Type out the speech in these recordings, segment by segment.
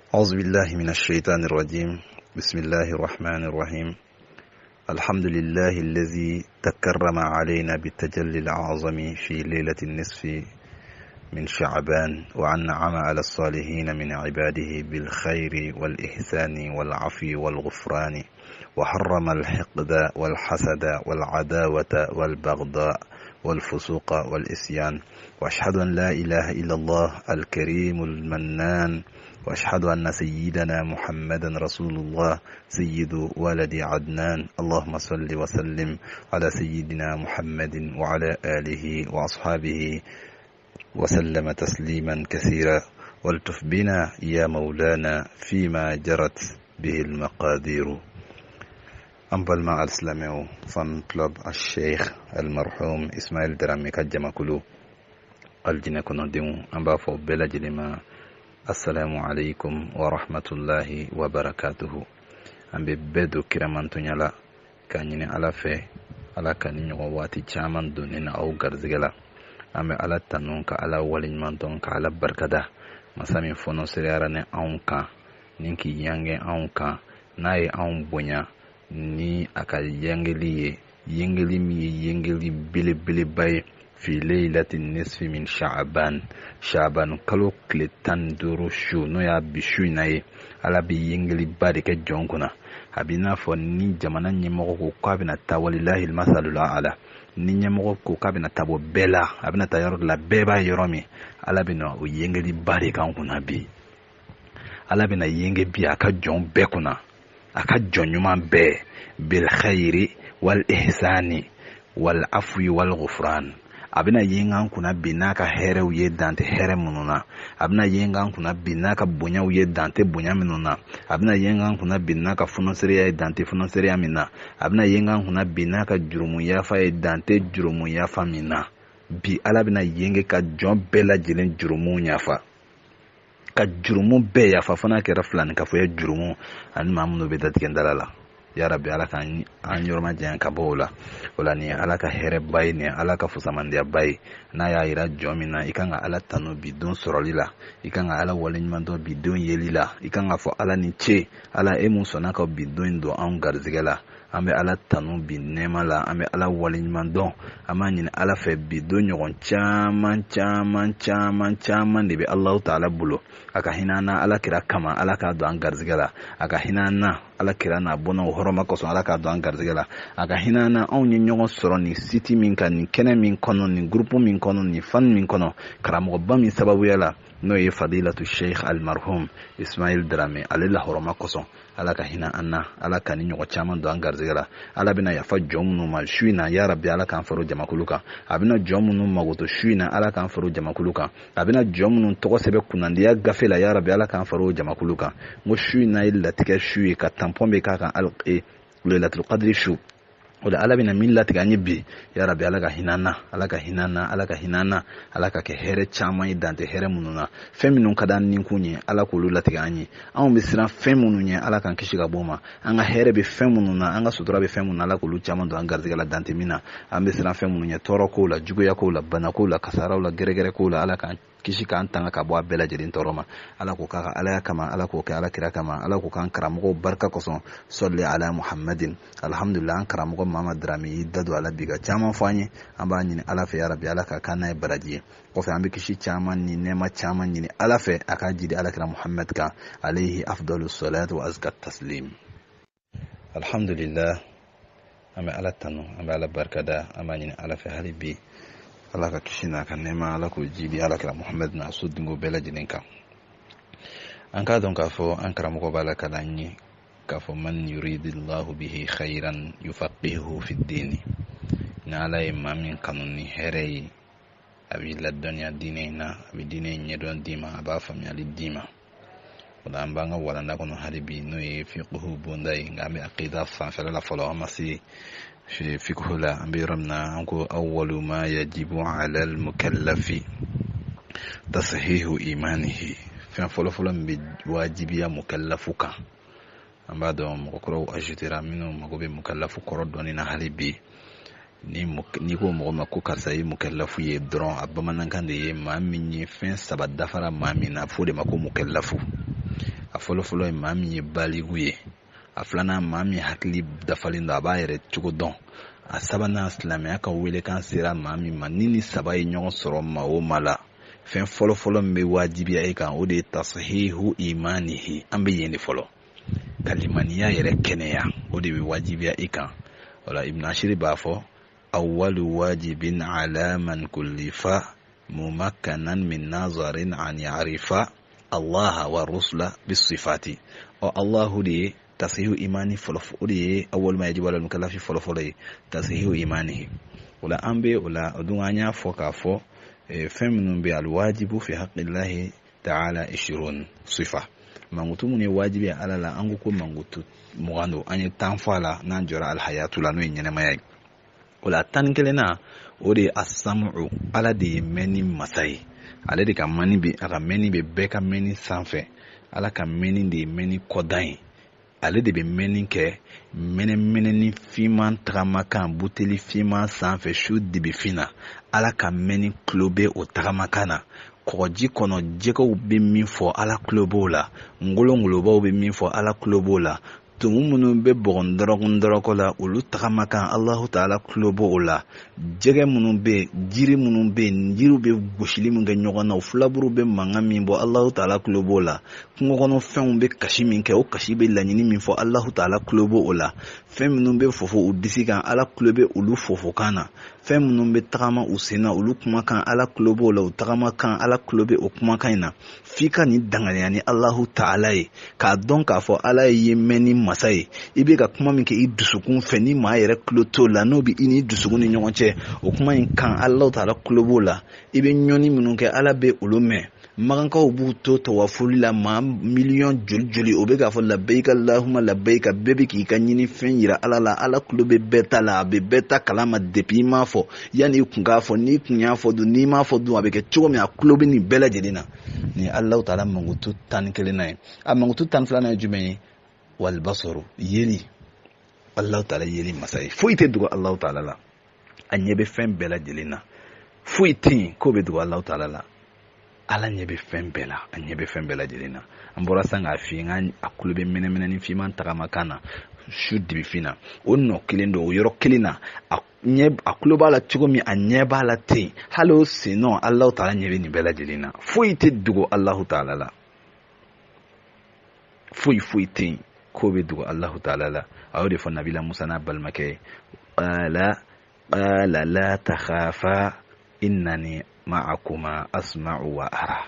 أعوذ بالله من الشيطان الرجيم. بسم الله الرحمن الرحيم. الحمد لله الذي تكرم علينا بالتجلي الأعظم في ليلة النصف من شعبان، وأنعم على الصالحين من عباده بالخير والإحسان والعفو والغفران، وحرم الحقد والحسد والعداوة والبغضاء والفسوق والإسيان. وأشهد أن لا إله إلا الله الكريم المنان، وأشهد أن سيدنا محمدا رسول الله سيد ولد عدنان. اللهم صل وسلم على سيدنا محمد وعلى آله وأصحابه وسلم تسليما كثيرا. والتف بنا يا مولانا فيما جرت به المقادير. An balima alisilamɛw, fan club Sheikh almarhum Ismail Darame ka jamakulu, alijinɛ kɔnɔdenw, an b'a fɔ bɛɛ lajɛlen ma assalamu alaikum wa rahmatullahi wa barakatuhu. An bɛ bɛɛ don kiramantonya la k'a ɲini Ala fɛ, Ala ka ni ɲɔgɔn waati caman don ne na aw garizigɛ la. An bɛ Ala tanu ka Ala waleɲuman dɔn ka Ala barikada, masa min fɔnɔsereyara ni anw kan ni k'i yange anw kan, n'a ye anw bonya ni a ka yangeli ye, yengeli min ye yengeli belebeleba ye, fi leylati nisfi min sha'ban, sha'ban kalo tile 15 su, n'o y'a bi su in na ye. Ala bɛ yengeliba de kɛ jɔn kunna. A b'i n'a fɔ ni jamana ɲɛmɔgɔ ko k'a bɛna taa, walilahi masalul a'la, ni ɲɛmɔgɔ ko k'a bɛna taa bɔ bɛɛ la, a bɛna taa yɔrɔ dɔ la bɛɛ b'a yɔrɔ min, Ala bɛna o yengeliba de k'an kunna bi. Ala bɛna yenge bi a ka jɔn bɛɛ kunna, a ka jɔn ɲuman bɛɛ, bil khayri wal ihsani wal afwi wal ghufran. A bɛna yenge an kunna bi n'a ka hɛrɛw ye dan tɛ hɛrɛ minnu na, a bɛna yenge an kunna bi n'a ka bonyaw ye dan tɛ bonya minnu na, a bɛna yenge an kunna bi n'a ka funusereya ye dan tɛ funusereya min na, a bɛna yenge an kunna bi n'a ka jurumu yafa ye dan tɛ jurumu yafa min na. Bi Ala bɛna yenge ka jɔn bɛɛ lajɛlen jurumu yafa, ka jurumu bɛɛ yafa, fo n'a kɛra filani ka fɔ ye jurumu ani maa minnu bɛ datigɛ dala la. Ya Rabbi, Ala ka an yɔrɔ ma janya ka bɔ o la. O la nin ye Ala ka hɛrɛba ye, nin ye Ala ka fusamandiyaba ye. N'a y'a yira jɔn min na, i kan ka Ala tanu bi don sɔrɔli la, i kan ka Ala waleɲuman dɔn bi don yeli la, i kan ka fɔ Ala ni ce, Ala e mun sɔnna ka bi don in don anw garizigɛ la. An bɛ Ala tanu bi nɛɛma la, an bɛ Ala waleɲuman dɔn, an b'a ɲini Ala fɛ bi don ɲɔgɔn caman caman caman caman de bɛ Alahu taala bolo. A ka hinɛ an na Ala kira kama, Ala k'a don an garizigɛ la. A ka hinɛ an na Ala kira n'a bɔnnaw hɔrɔma kosɔn, Ala k'a don an garizigɛ la. A ka hinɛ an na, anw ye ɲɔgɔn sɔrɔ nin site min kan, nin kɛnɛ min kɔnɔ, nin groupe min kɔnɔ, nin fan min kɔnɔ, karamɔgɔba min sababuya la, n'o ye Fadilatu Sheikh almarhum Ismail Darame, ale la hɔrɔma kosɔn, Ala ka hinɛ an na, Ala ka ni ɲɔgɔn caman don an garizigɛ la. Ala bɛna yafa jɔn minnu ma su in na, ya Rabbi, Ala k'an faro jamakulu kan. A bɛna jɔn minnu magoto su in na, Ala k'an faro jamakulu kan. A bɛna jɔn minnu tɔgɔ sɛbɛn kunnandiya gafe la, ya Rabbi, Ala k'an faro jamakulu kan. N ko su in na ye latigɛ su ye, ka tampɔn bɛ k'a kan, Laylatul Qadri su. O la Ala bɛna min latigɛ an ye bi, ya Rabbi, Ala ka hinɛ an na, Ala ka hinɛ an na, Ala ka hinɛ an na, Ala ka kɛ hɛrɛ caman ye dan tɛ hɛrɛ minnu na. Fɛn minnu ka d'an ninkun ye, Ala k'olu latigɛ an ye. Anw bɛ siran fɛn minnu ɲɛ, Ala k'an kisi ka bɔ o ma. An ka hɛrɛ bɛ fɛn minnu na, an ka sutura bɛ fɛn minnu na, Ala k'olu caman don an garijɛgɛ la dan tɛ min na. An bɛ siran fɛn minnu ɲɛ, tɔɔrɔ kow la, juguya kow la, bana kow la, kasaraw la, gɛrɛgɛrɛ kow la, Ala k'an kisi k'an tanga ka bɔ a bɛɛ lajɛlen tɔɔrɔ ma. Ala k'o k'a ka Alaya kama, Ala k'o kɛ Ala kira kama, Ala k'o k'an karamɔgɔw barika kosɔn. Sɔli ala Muhammadin. Alhamdulillah, an karamɔgɔ Mama Darame y'i da don a la bi ka caman fɔ an ye. An b'a ɲini Ala fɛ, ya Rabbi, Ala ka k'an n'a ye baraji ye. Kɔfɛ an bɛ kisi caman ni nɛɛma caman ɲini Ala fɛ, a k'a jidi Ala kira Muhammad kan, alayhi afdalu salatu wa azka taslim. Alhamdulillah, an bɛ Ala tanu, an bɛ Ala barikada, an b'a ɲini Ala fɛ hali bi, Ala ka kisi n'a ka nɛɛma, Ala k'o jidi Ala kira Muhammad n'a so dingo bɛɛ lajɛlen kan. An k'a dɔn k'a fɔ an karamɔgɔ b'a la ka d'an ye k'a fɔ man yuridillahu bihi khayran yufaqihuhu fi ddini. Ni Ala ye maa min kanu ni hɛrɛ ye, a b'i ladɔnniya diinɛ in na, a bɛ diinɛ in ɲɛdɔn d'i ma, a b'a faamuyali d'i ma. O la an b'an ka walanda kɔnɔ hali bi, n'o ye fiqhu bonda ye, nka an bɛ aqida fanfɛla la fɔlɔ, an ma se fiqhu la. An bɛ yɔrɔ min na, an ko awwalu ma yajibu ala al-mukallafi tashihu imanihi. Fɛn fɔlɔfɔlɔ min bɛ wajibiya mukallafu kan, an b'a dɔn mɔgɔkɔrɔw ajutera minnu mago bɛ mukallafu kɔrɔ dɔɔni na hali bi. N'i ko mɔgɔ ma ko karisa ye mukallafu ye dɔrɔn, a bamanankan de ye maa min ye fɛn saba dafara maa min na, f'o de ma ko mukallafu. A fɔlɔfɔlɔ ye maa min ye baligu ye, a filanan maa min hakili dafalen don, a b'a yɛrɛ cogo dɔn, a sabanan silamɛya ka welekan sera maa min ma. Ni ni saba ye ɲɔgɔn sɔrɔ maa o maa la, fɛn fɔlɔfɔlɔ min bɛ wajibiya e kan, o de ye tasihihu imanihi. An bɛ yen de fɔlɔ, ka limaniya yɛrɛ kɛnɛya, o de bɛ wajibiya i kan. O la Ibn Ashiri b'a fɔ: awwalu wajibin ala man kullifa mumakkanan min nazarin an ya'rifa allaha wa rusula bisifati. Ɔ Allahu de ye tasihihu imani fɔlɔ, o de ye awwalu ma yajibu ala mukallafi fɔlɔfɔlɔ ye, tasihihu imanihi. O la an bɛ o la, o dun an y'a fɔ k'a fɔ fɛn minnu bɛ alwajibu fi haqqillahi ta'ala ishirun sifa, mankutu minnu ye wajibi ye Ala la, an ko ko mankutu 20 don. An ye 10 fɔ a la n'an jɔra alhayatu la, n'o ye ɲɛnɛmaya ye. O la 11nan, o de ye asamu. Ala de ye mɛnni masa ye, ale de ka mɛnni bɛ, a ka mɛnni bɛ bɛɛ ka mɛnni sanfɛ. Ala ka mɛnni de ye mɛnni kɔdan ye. Ale de bɛ mɛnni kɛ mɛnɛmɛnɛni finman tagamakan, buteli finman sanfɛ su dibifin na. Ala ka mɛnni tulo bɛ o tagamakan na. Kɔgɔji kɔnɔ jɛgɛw bɛ min fɔ, Ala tulo b'o la. Ngolongolobaw bɛ min fɔ, Ala tulo b'o la. Tumu minnu bɛ bɔgɔ ndɔrɔkɔ la, olu tagamakan, Alahu taala tulo b'o la. Jɛgɛ minnu bɛ yen, jiri minnu bɛ yen, jiriw bɛ gosili min kɛ ɲɔgɔn na, o filaburu bɛ mankan min bɔ, Alahu taala tulo b'o la. Kungo kɔnɔ fɛnw bɛ kasi min kɛ, o kasi bɛ laɲini min fɔ, Alahu taala tulo b'o la. Fɛn minnu bɛ fofo u disi kan, Ala tulo bɛ olu fofokan na. Fɛn minnu bɛ tagama u sen na, olu kumakan, Ala tulo b'o la. U tagamakan, Ala tulo bɛ o kumakan in na. F'i ka nin danganiya ni Alahu taala ye, k'a dɔn k'a fɔ Ala ye mɛnni masa ye. I bɛ ka kuma min kɛ i dusukun fɛ, ni maa yɛrɛ tulo t'o la, n'o bɛ i ni dusukun ni ɲɔgɔn cɛ, o kuma in kan, Alahu taala tulo b'o la. I bɛ ɲɔni minnu kɛ, Ala bɛ olu mɛn. Makankaw b'u to tawafuli la, maa miliyɔn joli joli, o bɛ k'a fɔ labɛyika lahuma labɛyika, bɛɛ bɛ k'i ka ɲini fɛn yira Ala la. Ala tulo bɛ bɛɛ ta la, a bɛ bɛɛ ta kalama depuis i m'a fɔ, yanni i kun k'a fɔ, n'i kun y'a fɔ dun, n'i m'a fɔ dun, a bɛ kɛ cogo min, a tulo bɛ nin bɛɛ lajɛlen na. Nin ye Alahu taala mankutu 11nan ye. A mankutu 12nan ye jumɛn ye? Walibasaru, yeli. Alahu taala yeli masa ye, foyi tɛ dogo Alahu taala la, a ɲɛ bɛ fɛn bɛɛ lajɛlen na. Foyi tɛ yen k'o bɛ dogo Alahu taala la. Ala ɲɛ bɛ fɛn bɛɛ la, a ɲɛ bɛ fɛn bɛɛ lajɛlen na. An bɔra sisan k'a f'i ye, n a tulo bɛ mɛnɛmɛnɛni finman tagamakan na su dibifin na. O nɔ kelen don, o yɔrɔ kelen na, a ɲɛ, a tulo b'a la cogo min, a ɲɛ b'a la ten. Hali o sen nɔ, Alahu taala ɲɛ bɛ nin bɛɛ lajɛlen na. Foyi tɛ dogo Alahu taala la, foyi foyi tɛ yen k'o bɛ dogo Alahu taala la. A y'o de fɔ Nabila Musa n'a balimakɛ ye: qala qala la takhafa innani ma'akuma asma'u wa ara.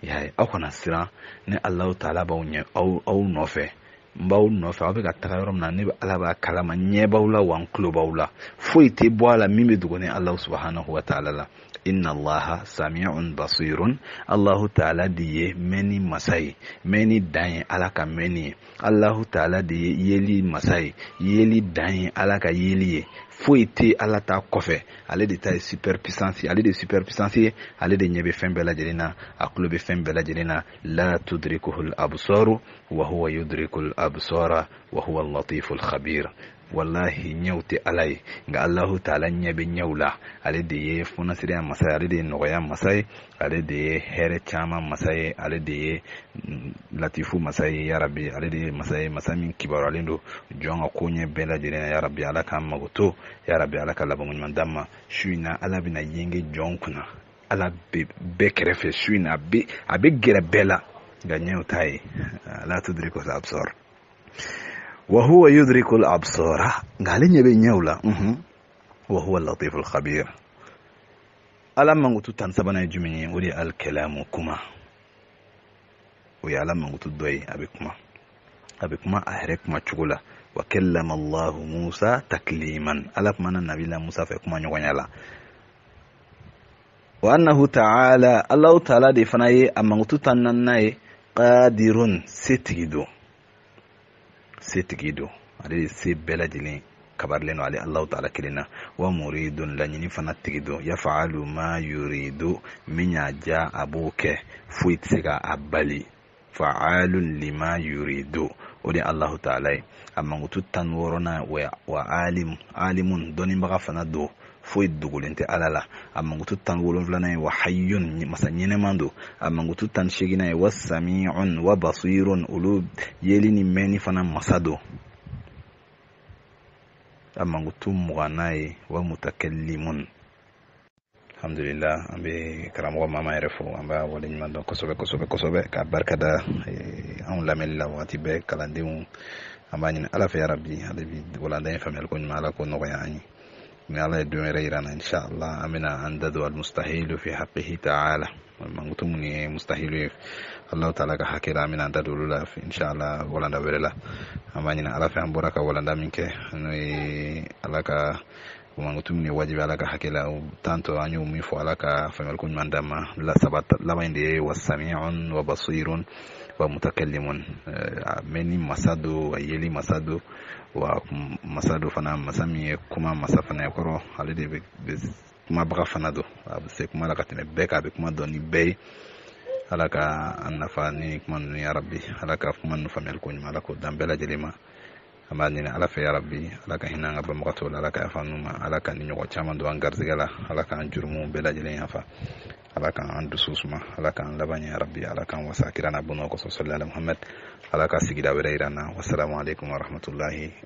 Y'a ye, aw kana siran, ne Alahu taala b'aw ɲɛ, aw nɔfɛ, n b'aw nɔfɛ. Aw bɛ ka taga yɔrɔ min na, ne bɛ Ala b'a kalama, ɲɛ b'aw la wa n tulo b'aw la. Foyi tɛ bɔ a la min bɛ dogo ne Alahu subahanahu wa taala la. Inna Allaha sami'un basirun. Alahu taala de ye mɛnni masa ye, mɛnni dan ye Ala ka mɛnni ye. Alahu taala de ye yeli masa ye, yeli dan ye Ala ka yeli ye. Foyi tɛ Ala ta kɔfɛ, ale de ta ye super puissance, ale de ye super puissance ye, ale de ɲɛ bɛ fɛn bɛɛ lajɛlen na, a tulo bɛ fɛn bɛɛ lajɛlen na. La tudrikuhul absaru wa huwa yudrikul absara wa huwa al-latiful khabir. Wallahi, ɲɛw tɛ Ala ye, nka Alahu taala ɲɛ bɛ ɲɛw la. Ale de ye fonasireya masa ye, ale de ye nɔgɔya masa ye, ale de ye hɛrɛ caman masa ye, ale de ye latifu masa ye. Yarabi, ale de ye masa ye, masa min kibaruyalen don jɔn ka koɲɛ bɛɛ lajɛlen na. Yarabi, Ala k'an mago to. Yarabi, Ala ka labanko ɲuman d'an ma. Su in na, Ala bɛna yenge jɔn kunna. Ala bɛ bɛɛ kɛrɛfɛ su in na, a bɛ gɛrɛ bɛɛ la, nka ɲɛw t'a ye. La tudriku absar wa huwa yudriku al-absara, nka ale ɲɛ bɛ ɲɛw la. Wa huwa al-latiful khabir. Ala mankutu 13nan ye jumɛn ye? O de ye al-kalamu, kuma. O ye Ala mankutu dɔ ye, a bɛ kuma, a bɛ kuma a yɛrɛ kuma cogo la. Wa kallama Allahu Musa takliman, Ala kumana Nabila Musa fɛ kuma ɲɔgɔnya la. Wa annahu ta'ala, Allahu ta'ala de fana ye a mankutu 14nan ye, qadirun, setigi don, setigi don, ale de se bɛɛ lajɛlen kabarilen don, ale Allahu ta'ala kelen na. Wa muridun, laɲini fana tigi don, yaf'alu ma yuridu, min y'a diya a b'o kɛ, foyi tɛ se ka a bali. Fa'alun lima yuridu, o de ye Allahu ta'ala ye. A mankutu 16nan, wa alimun, dɔnnibaga fana don. Foyi dogolen tɛ Ala la. A mankutu 17nan ye wa hayyun, masa ɲɛnɛman don. A mankutu 18nan ye wa sami'un wa basirun, olu yeli ni mɛnni fana masa don. A mankutu 20nan ye wa mutakallimun. Alhamdulillah, an bɛ karamɔgɔ Mama yɛrɛ fo, an b'a waleɲuman dɔn kosɛbɛ kosɛbɛ kosɛbɛ, k'a barika da anw lamɛnli la waati bɛɛ. Kalandenw, an b'a ɲini Ala fɛ, yarabi, hali bi walanda in faamuyali ko ɲuman, Ala k'o nɔgɔya an ye. Ni Ala ye don wɛrɛ yira an na, inshallah, an bɛna an da don almustahilu fi haqqihi ta'ala, mankutu minnu ye mustahilu ye Allahu ta'ala ka hakɛ la, an bɛna an da don olu la, inshallah, walanda wɛrɛ la. An b'a ɲini Ala fɛ, an bɔra ka walanda min kɛ, n'o ye Ala ka mankutu minnu ye wajibi Ala ka hakɛ la, tantɔ an y'o min fɔ, Ala ka faamuyali ko ɲuman d'an ma. La saba laban in de ye wa sami'un wa basirun wa mutakallimun, a mɛnni masa don, a yeli masa don, wa masa don fana, masa min ye kuma masa fana ye, kɔrɔ ale de bɛ kumabaga fana don, a bɛ se kuma la ka tɛmɛ bɛɛ kan, a bɛ kuma dɔn ni bɛɛ ye. Ala ka an nafa ni kuma ninnu, ya Rabbi. Ala ka kuma ninnu faamuyali ko ɲuman, Ala k'o dan bɛɛ lajɛlen ma. An b'a ɲini Ala fɛ, yarabi, Ala ka hinɛ an ka banbagatɔw la, Ala ka yafa n'u ma, Ala ka ni ɲɔgɔn caman don an garisɛgɛ la, Ala k'an jurumuw bɛɛ lajɛlen yafa, Ala k'an dusu suma, Ala k'an laban ɲɛ, yarabi, Ala k'an wasa kira n'a bɔnnaw kosɔn, salli ala Muhammad. Ala ka sigida wɛrɛ yira an na. Wasalamu alaikum warahmatullahi.